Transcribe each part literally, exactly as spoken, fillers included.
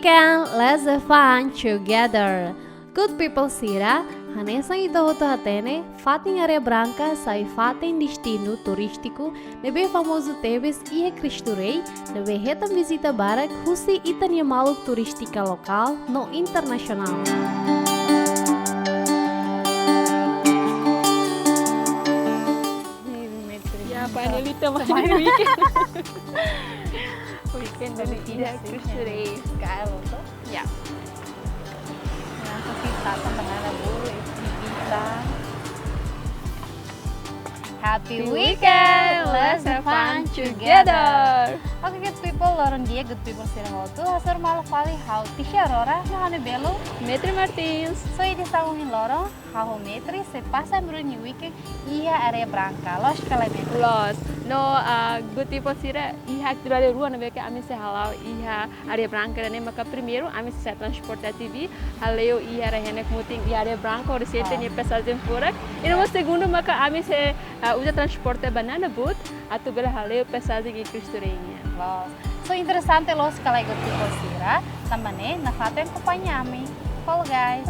weekend, let's have fun together. Good people sira, hanesan ita hotu hatene, fatin Areia Branca sai fatin destinu turístiku ne'ebé famozu tebes iha Cristo Rei, ne'ebé hetan vizita barak husi ita-nia maluk turístika lokál no internasionál. Ya, finally, teman weekend. Weekend dulu ida Cristo Rei. Kalo to? Ya. Yang kasih tatang dengan abu, kita. Happy weekend, let's have fun together. Oke, good people, loron di'ak, good people sira hotu. Hasoru malu fali ha'u Tisha Aurora, no ha'u-nia belun Metri Martins. So, ida-ne'e mak ohin loron ha'u ho Metri sei pasa ami rua nia weekend iha Areia Branca. Loos ka lae, Metri? Loos. No, ah, good people sira, iha atividade rua ne'ebé ke ami sei hala'o iha Areia Branca ida-ne'e, maka primeiru ami sei sa'e transporte A T V, hale'u iha rai-henek mutin iha Areia Branca, hodi sente nia paisaijen furak. I no mós segundu maka ami sei, ah, uza transporte banana boat, atu bele hale'u paisaijen iha Cristo Rei nian. Loos. So interesante loos ka lae, good people sira, tanba ne'e nafatin akompaña ami. Follow, guys.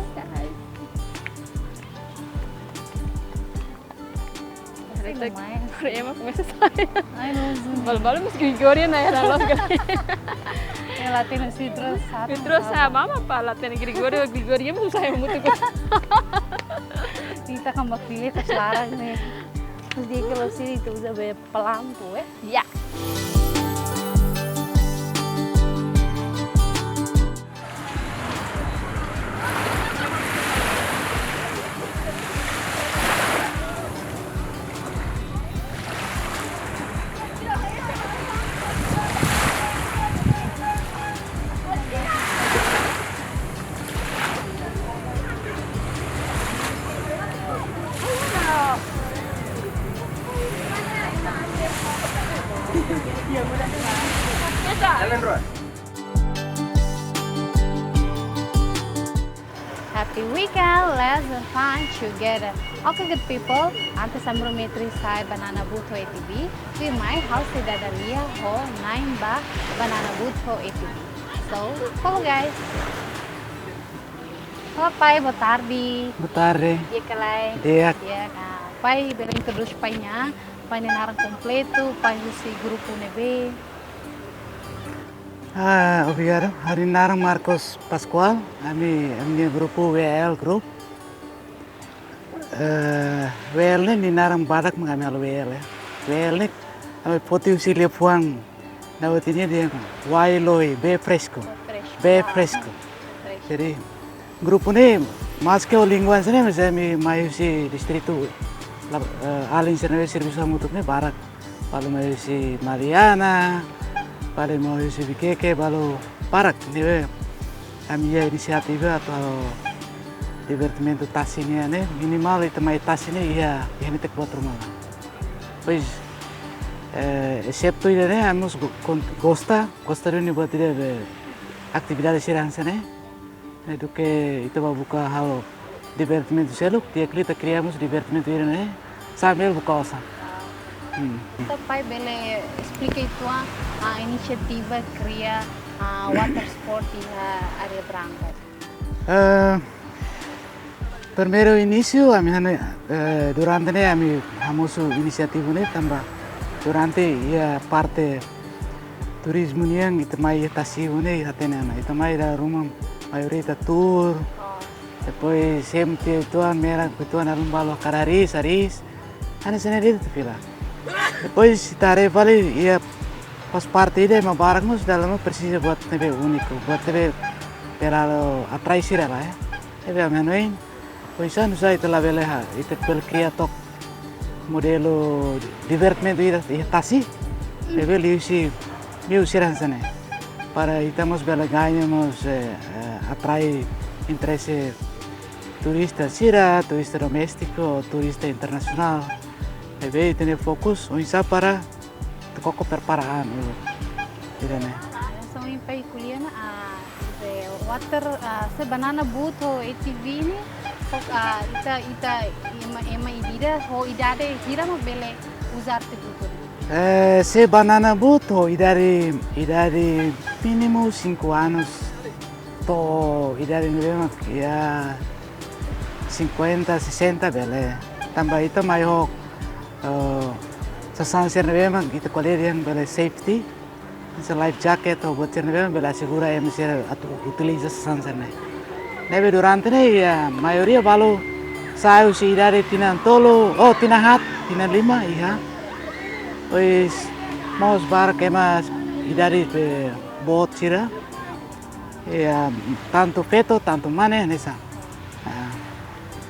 Sim, mas Ema komesa sai. Ai, loos. Balu-balu mós Gregório, ne'e, era loos ka lae. Ela tem esse troço, sabe? Imi trosa, mama, pá, la tem Gregório, Gregório, mós sai muito. Ita kan ba fila ka selarang ne'e. Terus dia kalau sini itu uza be pelampu, eh. Ya. Happy weekend, let's have fun together. Oke, good people, antes ami rua Metri sa'e banana boat ho A T V, tuirmai ha'u sei dada lia ho na'in ba banana boat ho A T V. So, follow, guys. Halo, pai, boa tarde. Boa tarde. Di'ak ka lae? Di'ak. Di'ak, ah, pai, bele introdús pai nian, pai nia naran kompletu, pai husi grupu ne'ebé? Ah, obrigadu. Ha'u-nia naran Marcos Pascoal, ami, ami-nia grupu W L Group. Eh, W L ne'e nia naran badak mak ami halo W L, eh. W L ne'e ami foti husi liafuan Nahuatl nian dehan wai loi, bee fresku. Bee fresku. Bee fresku. Fresku. Jadi, grupu ne'e, maske ho língua hanesan ne'e, mas ami mai husi distritu, la-, eh, alin sira ne'ebé servisu hamutuk ne'e barak. Balu mai husi Mariana, balu mai husi Viqueque, balu barak ne'ebé ami iha inisiativa atu halo divertimentu tasi nian ne'e, minimal ita mai tasi ne'e iha, iha netik buat ruma. Pois, eh, eseptu ida-ne'e, ami mós go-, kon-, gosta, gosta duni buat ida be atividade sira hanesan ne'e. Ne'e duké ita bá buka halo divertimentu seluk, di'ak liu ita kria mós divertimentu ida-ne'e, sambil buka osan. Hmm. Entaun pai bele esplika uitoan, ah, inisiativa kria, ah, water sport iha Areia Branca? Eh, primeiru inísiu, ami hane, eh, durante ne'e ami hamosu inisiativa ne'e tanba durante iha parte turizmu nian ita mai iha tasi ne'e hatene ona. Ita mai dala ruma maioria ita tuur. Depois sempre ita merak, ita alin balu hakarak hariis, hariis. Hanesan ne'e de'it ita fila. Depois ita haree fali iha pas parte ida ema barak mós dala ruma presiza buat ne'ebé úniku, buat ne'ebé bele atrai sira lae. Ne'ebé ami hanoin, pois anu sai ita labele ha, ita bele kria took modelu divertimentu ida iha tasi. Ne'ebé liuhusi meiu sira hanesan ne'e. Para ita mós bele gaña mós, eh, eh, atrai interese turista sira, turista doméstiku, turista internasionál. Ne'ebé ita-nia fokus oinsá para ita koko prepara an, ibu. Ida-ne'e. Ah, so, imi pai ko'alia ona, ah, se water, ah, se banana boat ho A T V ne'e, fok, ah, ita, ita, ema, ema ida-idak ho idade hira mak bele uza atributu ne'e? Eh, se banana boat ho idade, idade mínimu cinco anos. To'o idade ne'ebé mak iha cinquenta, sessenta bele. Tanba ita mai ho, eh, sasán sira ne'ebé mak ita ko'alia dehan bele safety. Hanesan life jacket ho buat sira ne'ebé mak bele asegura ema sira atu utiliza sasán sira ne'e. Ne'ebé durante ne'e iha maioria balu sai husi idade tinan tolu, oh, tinan haat, tinan lima iha. Depois mós barak ema idade be boot sira. Iha, tantu feto, tantu mane, hanesan. Ah.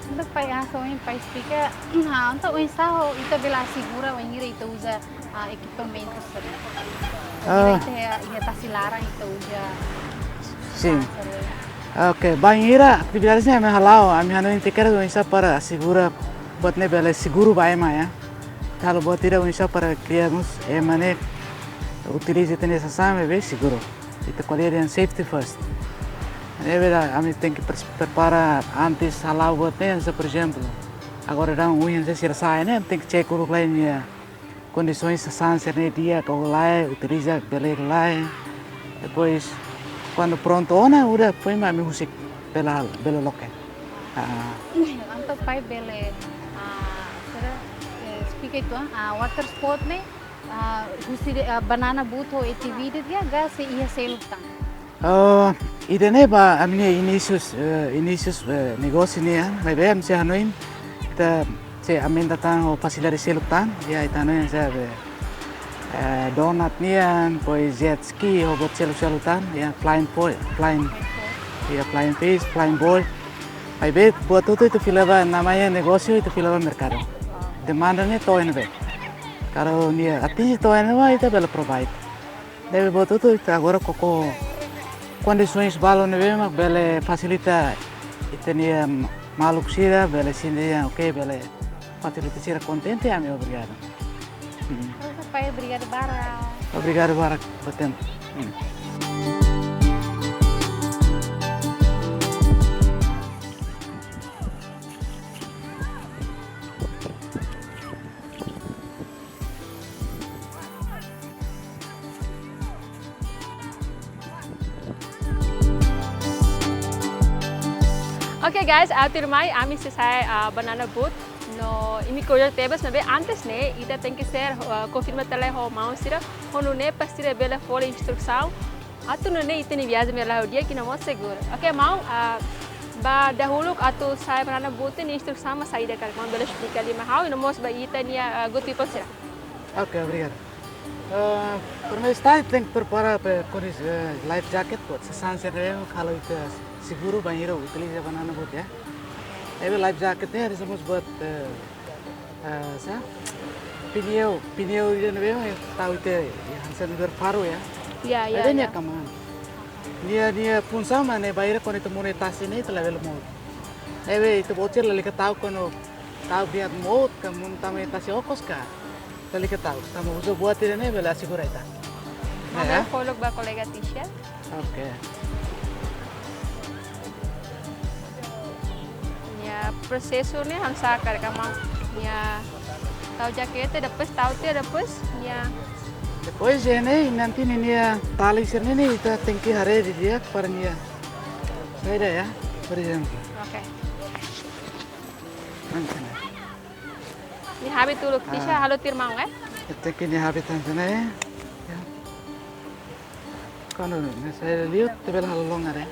Entaun pai, ah, so pai esplika, ah, entaun oinsá ho ita bele asegura bainhira ita uza, ah, ekipamentu sira-ne'e. Ah. Bainhira ita iha, iha tasi laran ita uza. Sin. Ah, sira-ne'e. Oke, bainhira atividade ne'e ami hala'o, ami hanoin ita kere oinsá para asegura buat ne'e bele seguru ba ema, ya. Halo buat ida oinsá para kria mós ema ne'e utiliza ita-nia sasán ne'ebé seguru. Ita ko'alia dehan safety first. Ne'ebé ami tenke pres-, prepara antes hala'o buat ne'e, hanesan, por ezemplu, agora daudaun ohin sira sai ne'e, ami tenke cek uluk lai nia kondisaun sasán sira-ne'e di'ak ka lae, utiliza bele ka lae. Depois, kuandu prontu ona, udah, foin mak ami husik bele, bele loke. Ah. Entaun pai bele, ah, sira, eh, esplika uitoan, ah, water sport ne'e, ah, husi de, ah, Banana Boat ho ATV ida di'ak ka sei iha seluk tan? Oh, ida-ne'e ba ami-nia inísius, eh, inísius, eh, negósiu nian, maibé ami sei hanoin, ita sei aumenta tan ho fasilidade seluk tan, ya, ita hanoin hanesan be, eh, donat nian, depois jet ski, ho buat seluk-seluk tan, ya, flying foil, flying, ya, flying fish, flying boat. Maibé buat hotu ita fila ba, namanya negósiu, ita fila ba merkadu. Demanda ne'e to'o iha ne'ebé. Kalau nia atinje to'o iha ne'ebá, ita bele provide. Ne'ebé buat hotu ita agora koko kondisaun balu ne'ebé mak bele fasilita ita-nia maluk sira, bele sente dehan, oke, bele fasilita sira kontente, ami obrigadu. Hmm. Entaun pai, obrigadu barak. Obrigadu barak ba tempu. Hmm. Oke guys, ah, tuirmai ami sei sa'e, ah, Banana Boat. No, imi ko'alia tebes, maibé antes ne'e, ita tenke ser, ah, konfirma tiha lai ho maun sira, ho nune'e para sira bele fó instrusaun. Atu nune'e ita-nia viajen bele la'o di'ak no mós seguru. Oke, maun, ah, ba dahuluk atu sa'e Banana Boat nia instrusaun mak saida karik, maun bele esplika liu mai ha'u, no mós ba ita-nia, ah, good people sira. Oke, obrigadu. Ah, primeiru ita tenke prepara be kondis-, eh, life jacket, buat sasán sira ne'ebé halo ita seguru bainhira utiliza Banana Boat, ya. Ne'ebé life jacket ne'e hanesan mós buat, eh, ah, sá? Pneu, pneu ida ne'ebé mak tau ita, ya, hanesan ne'ebé faru, ya. Ya, ya, ya. Nia kmaan. Nia, nia funsaun mak ne'e bainhira kuandu ita monu iha tasi ne'e ita labele mout. Ne'ebé ita-boot sira lalika ta'uk kuandu ta'uk di'ak mout ka monu tama iha tasi okos ka. Lalika ta'uk, tanba uza buat ida-ne'e bele asegura ita. Maun, ya, bele fó uluk ba kolega Tisha. Oke. Ya, prosesu ne'e hanesan karik, maun. Ya, tau jakete, depois tau tiha, depois, ya. Depois, ya, ne'e, nanti ne'e, nia tali sira-ne'e, ita tenke haree didi'ak para nia. Saida, ya, por ezemplu. Oke. Hanesan ne'e. Nia habit uluk, Tisha, ah, halo tuir maun, eh? Ita tenke nia habit hanesan ne'e, ya. Kuandu nia saida liu, ita bele halo longa, eh.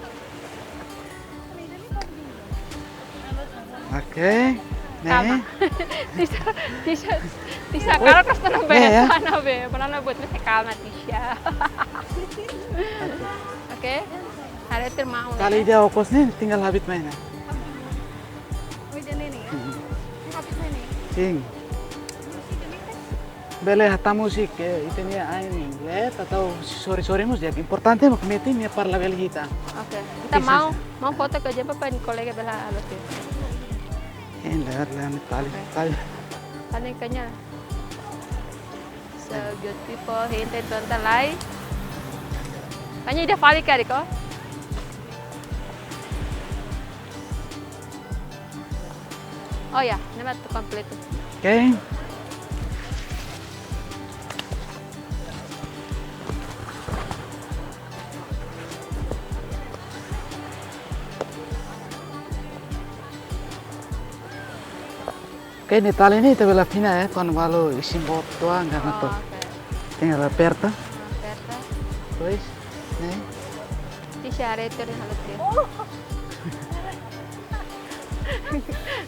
Oke. Kalma. Ne'e. Tisha, Tisha, Tisha, oh, kalau kau senang, ne'e, ya, sana be, Banana Boat, mesti kalma, Tisha. Oke. Oke. Haree tuir maun, tali, eh, ida okos ne'e, tinggal habit mai ne'e. Oh, ida-ne'e ne'e, ya? Hmm. Ini habit mai ne'e. Sin. Bele hatama husi, eh, ita-nia ain leet atau sore-sore mós di'ak. Importante mak metin ne'e para labele hitan. Oke. Entaun, maun, maun foto ka jempa para kolega bele halo tiha. Hein, leet, leet, tali, oke, tali. Tali kanya. So good people, hein, ita tonta lai. Kanya ida fali karik, oh. Oh ya, ne'e mak atu kompletu. Oke. Ne'e tali ne'e ita bele afina ya, kuandu balu isin boot to'o angka na to. Oh, oke. Tinggal aperta. Aperta. Pois, ne'e. Tisha, haree tiha halo tiha.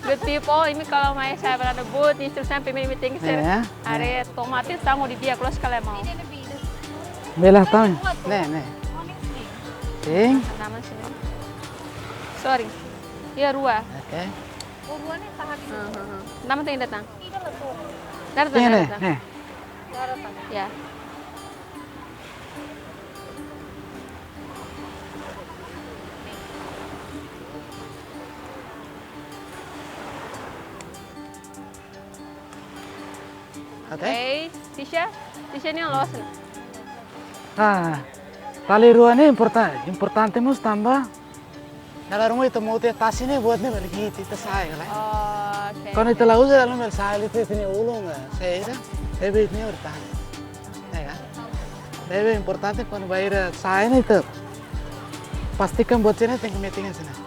Good people, imi kalau mai Sa'e Banana Boat, instruksi primeiru imi tenke ser. Ya. Haree tomate, tango di dia, close kalau mau. Bele tau. Ne'e, ne'e. Sim. Nama sini. Sorry. Ya, rua. Oke. Oh, rua ne'e tahap itu. Heeh, heeh. Nama tenke datang. Tidak lah, tuh. Datang, ini, datang. Ne'e. Tidak datang. Ya. Oke. Oke, Tisha, Tisha ne'e loos ona. Ah, tali rua ne'e importa-, importante mós tanba dala ruma ita mout iha tasi ne'e buat ne'e bele giit ita sa'e, kala. Oh, oke. Kuandu ita la uza, dala ruma bele sa'e liu ita-nia ulun, eh, sa'e ida, ne'ebé ne'e bertahan. Ya kan? Ne'ebé importante kuandu bainhira sa'e ne'e ita pastikan buat sira-ne'e tenke metin iha sira-ne'e.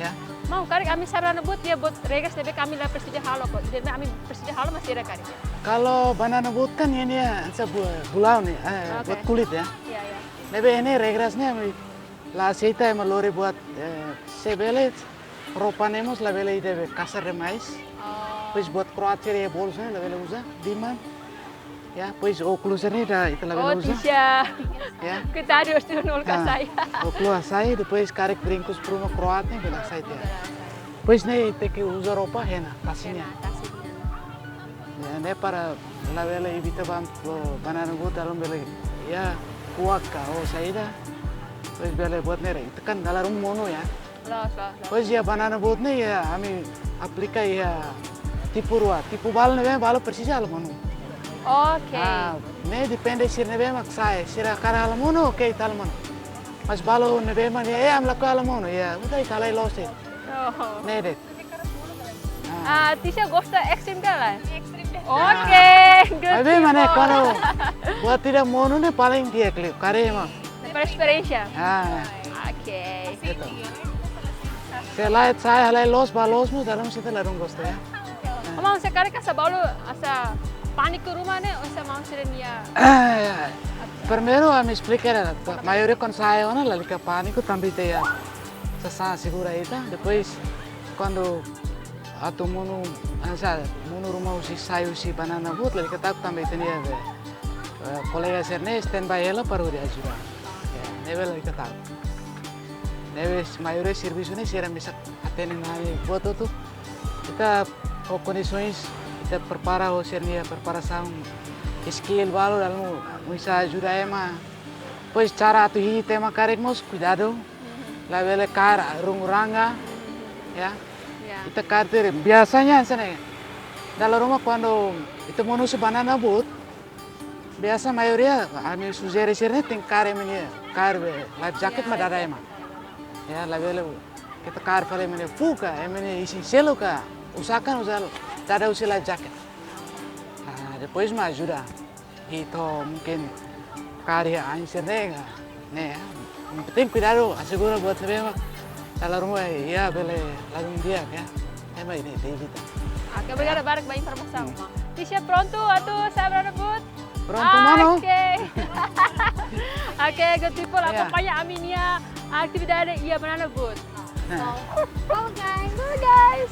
Ya. Maun, karik ami Sa'e Banana Boat, iha buat regras ne'ebé ami la presiza halo ka. Ida-ne'ebé ami presiza halo mak saida karik? Kalau banana boat kan iha nia, hanesan bu-, bulau ne'e, eh, oke, buat kulit ya. Ya, ya. Ne'ebé ne'e regras ne'e ami la aseita ema lori buat, eh, se bele roupa ne'e mós labele ida be kasar demais. Oh. Depois buat kroat sira iha bolsu ne'e labele uza, liman. Ya, depois ókulus ne'e ita labele uza. Oh, Tisha. Ya. Koitadu, harus turun ulka saya. Ókulus hasai, depois karik brinkus prumo kroat ne'e bele hasai tiha. Depois ne'e tenke uza roupa hena, tasi nian. Hena, tasi nian. Ya, ne'e para labele evita ba, banana boat dala ruma bele, ya, kuak ka, oh, saida. Depois bele buat ne'e, ita kan dala ruma monu ya. Loos, loos, loos. Depois iha banana boat ne'e ya, ami aplika iha tipu rua, tipu balu ne'ebé balu presiza halo monu. Oke. Ah, ne'e depende sira ne'ebé mak sa'e, sira hakarak halo monu, oke, ita halo monu. Mas balu ne'ebé mak, eh, ami lakohi halo monu, ya, udah ita halai loos de'it. Oh. Ne'e de'it. Ah, Tisha gosta ekstrim ka lae? Ekstrim de'it. Oke, good people. Maibé mana, kuandu buat ida monu ne'e paling di'ak liu, karik ema. Para esperiénsia. Ah. Oke. Itu. Se lae sa'e halai loos, ba loos mós dala ruma sira la dún gosta ya. Maun, se karik hanesan balu, hanesan pániku ruma ne'e, hanesan maun sira-nia. Ah, ya. Primeiru, ami esplika ya, maioria kuandu sa'e ona lalika pániku, tanba ita ya sasán segura ita. Depois, kuandu atu monu, hanesan monu ruma husi, sa'e husi banana boat, lalika ta'uk tanba ita-nia be, eh, kolega sira-ne'e standby hela para hodi ajuda. Ya, ne'ebé lalika ta'uk. Ne'ebé maioria servisu ne'e sira mesak hatene nani buat hotu. Ita ho kondisoens, ita prepara ho sira-nia preparasaun, skill balu dala ruma, oinsá ajuda ema. Depois cara atu hi'it ema karik mós kuidadu. Labele kaer rungu ranga, ya. Ya. Ita kaer tiha, biasanya hanesan ne'e. Dala ruma kuandu ita monu husi banana boat, biasa maioria ami sujere sira-ne'e tenke kaer ema nia, kaer be life jacket mak dada ema. Ya, labele ita kaer fali ema nia fuuk ka, ema nia isin seluk ka, usahakan uza dada husi life jacket. Ah, depois mak ajuda. Ita mungkin kaer iha ain sira-ne'e ka. Ne'e, ya. Yang penting kuidadu, asegura buat ne'ebé mak dala ruma, ya, bele ladún di'ak, ya. Ema ini, David. Oke, obrigada barak ba informasaun, maun. Tisha prontu atu Sa'e Banana Boat? Prontu, mano. Oke. Oke, good people, ya, akompaña ami-nia atividade iha banana boat. Nah. Bye, guys. Bye, guys.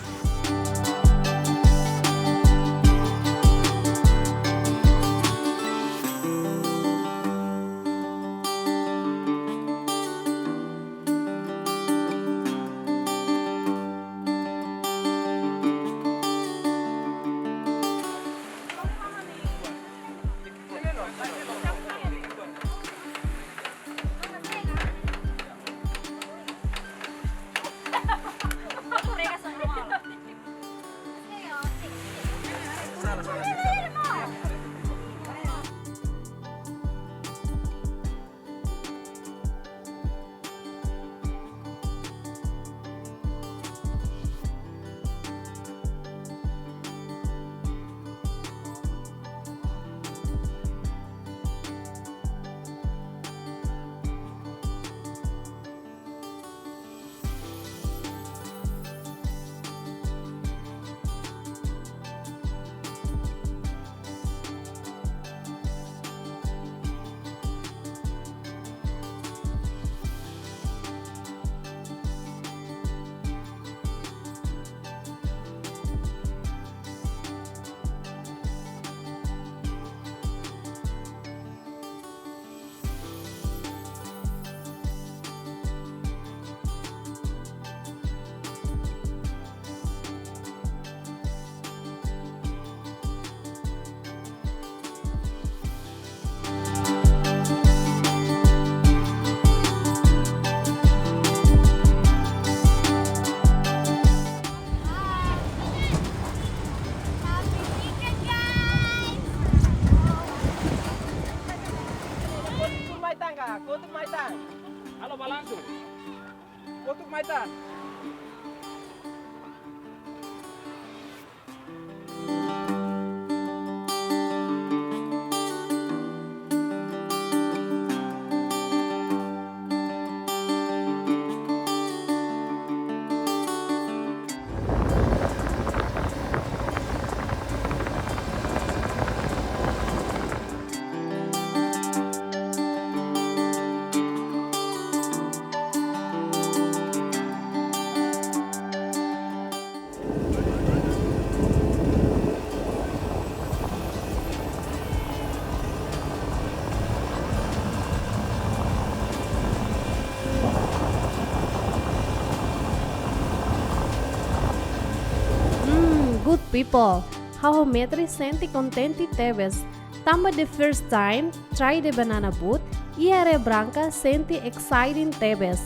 Good people, ha'u ho Metri sente kontente tebes. Tanba the first time try the banana boat, iha Areia Branca sente exciting tebes.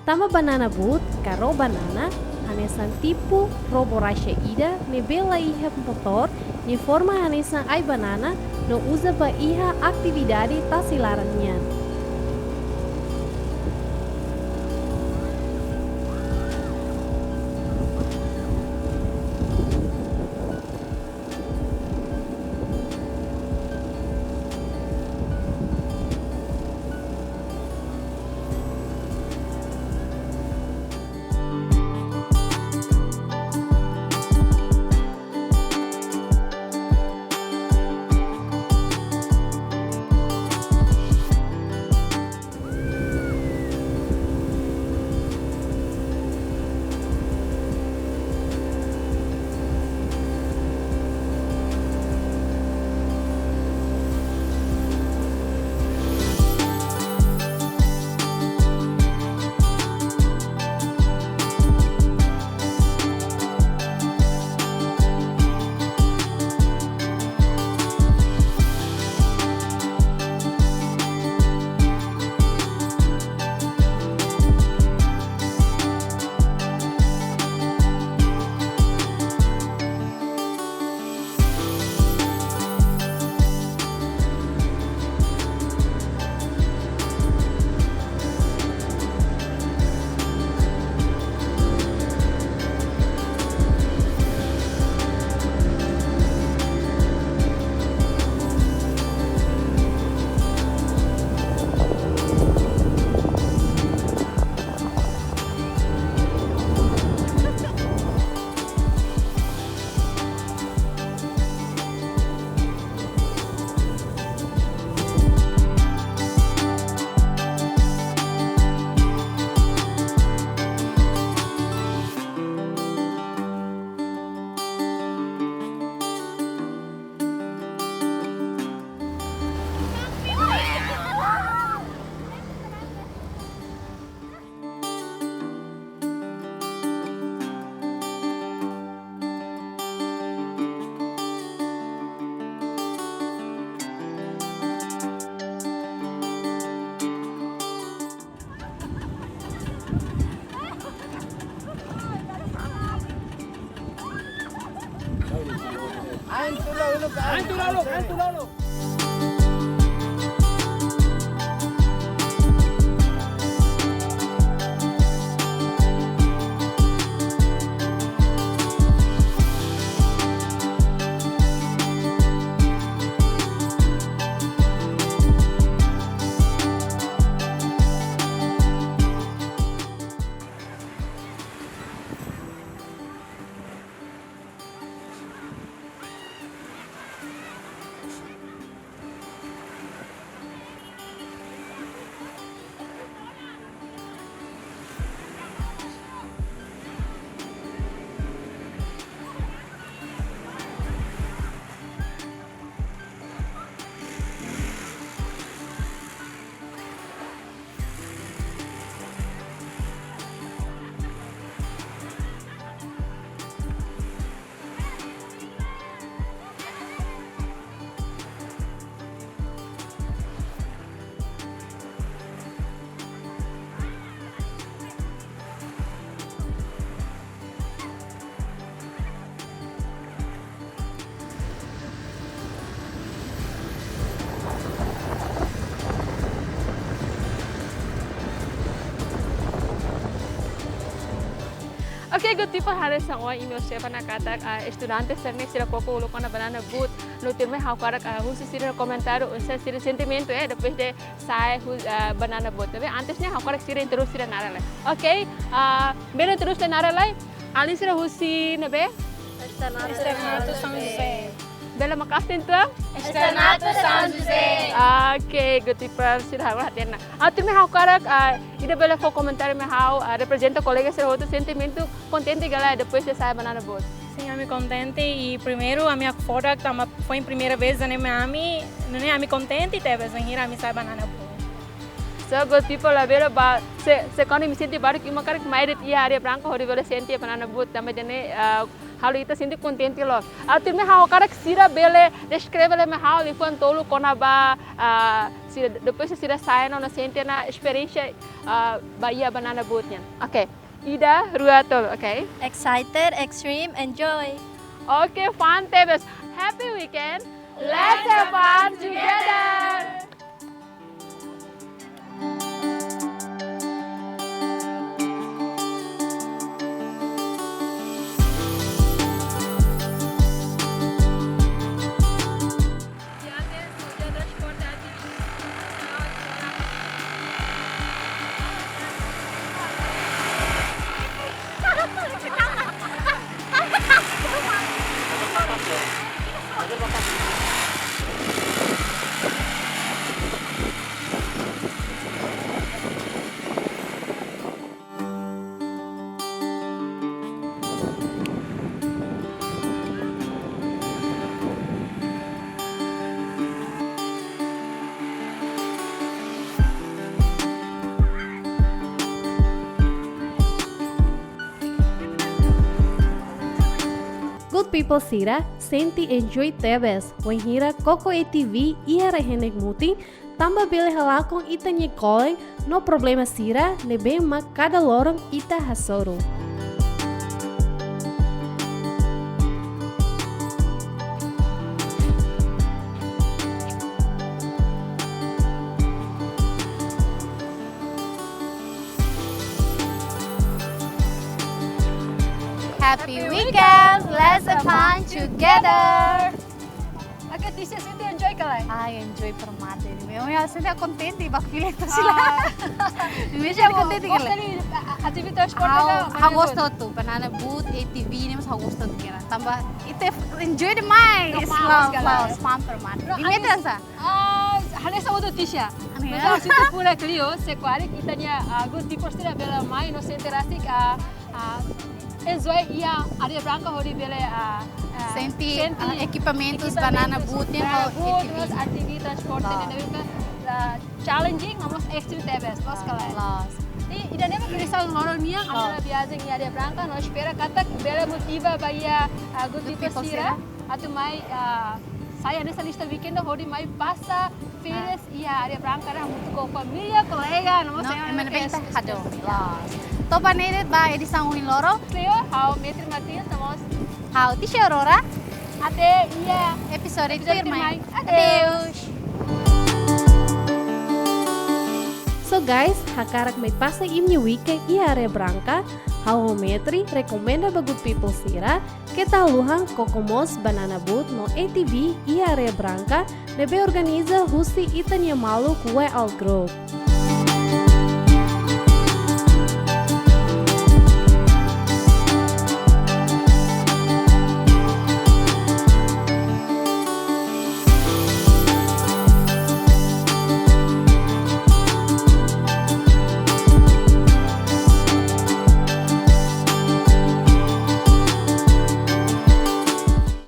Tanba banana boat ka ró banana, hanesan tipu ró borraxa ida ne'ebé la iha motór, nia forma hanesan ai-banana no uza ba iha atividade tasi laran nian. Oke, good people, hanesan ohin imi observa ona katak, ah, estudante sira-ne'e sira koko uluk ona banana boat. No tuirmai ha'u hakarak, ah, husu sira komentáriu, husu sira sentimentu, eh, depois de sa'e hu-, ah, banana boat. Ne'ebé antes ne'e ha'u hakarak sira introdús sira naran lai. Oke, ah, bele introdús naran lai. Alin sira husi ne'ebé? Externato São José. Bele maka'as tentu? Externato São José. Ah, oke, good people, sira ha'u hatene ona. Ah, tuirmai ha'u hakarak, ah, ida bele fó komentáriu mai ha'u, ah, reprezenta kolega sira hotu, sentimentu kontente ka lae depois de sa'e banana boat? Sin, ami kontente i primeiru ami hakfodak tanba foin primeira vez ida-ne'e mai ami, nune'e ami kontente tebes bainhira ami sa'e banana boat. So, good people, labele ba, se, se kuandu imi sente baruk, imi hakarak mai de'it iha Areia Branca hodi bele sente banana boat, tanba ida-ne'e, ah, Halo ita sente kontente loos. Atu nune'e ha'u hakarak sira bele deskreve lai mai ha'u liafuan tolu kona-ba, ah, sira, depois sira sai ona, no sente ona esperiénsia, ah, ba iha banana boat nian. Oke. Ida, rua, tolu, oke. Excited, extreme, enjoy. Oke, fun tebes. Happy weekend. Let's have fun together. Good people sira, sente enjoy tebes wainhira koko A T V iha rai-henek mutin, tanba bele halakon ita-nia kolen no problema sira ne'ebé mak kada loron ita hasoru. Happy weekend, let's have fun together. Oke, Tisha, sente enjoy ka lae? Ai, enjoy para mate. Memang ya, sente kontente ba fila itu sila. Ah. Memang sente kontente ka lae? Gosta de, ah, atividade esporte? Ha'u, ka, ha'u gosta hotu, banana boat, A T V, ne'e mós ha'u gosta hotu kera. Tanba ita enjoy demais. Loos, loos, loos, fun para mate. No, Dimitri, hanesan sá? Ah, hanesan hotu Tisha. Hanesan? Mas ha'u sente furak liu, se karik ita-nia, ah, good people sira bele mai, no sente rasik, ah, ah, enjoy iha Areia Branca hodi bele, ah, ah, sente, sente ah, ekipamentus, ekipamentus, banana boat nian, banana boat, A T V nian, A T V transporte nian, ne'ebé, ah, challenging, no mós extreme tebes, loos ka lae? Loos. I ida-ne'e mak lisaun loron nian, loos, atu viajen iha Areia Branca, no espera katak bele motiva ba iha, ah, good people sira, good people sira, atu mai, ah, sai hanesan lista weekend hodi mai pasa férias iha Areia Branca, hamutuk ho família, kolega, no mós, no, ema ne'ebé ita hadomi. Loos. To'o ba ne'e de'it ba edisaun ohin loron. Cleo, ha'u Metri Martins, no mós ha'u Tisha Aurora. Até iha episode, episode tuirmai. Tuirmai. Adeus. Adeus. So guys, hakarak mai pasa imi-nia weekend iha Areia Branca, ha'u ho Metri rekomenda ba good people sira, keta haluha koko mós banana boat no A T V iha Areia Branca, ne'ebé organiza husi ita-nia maluk Way Out Group.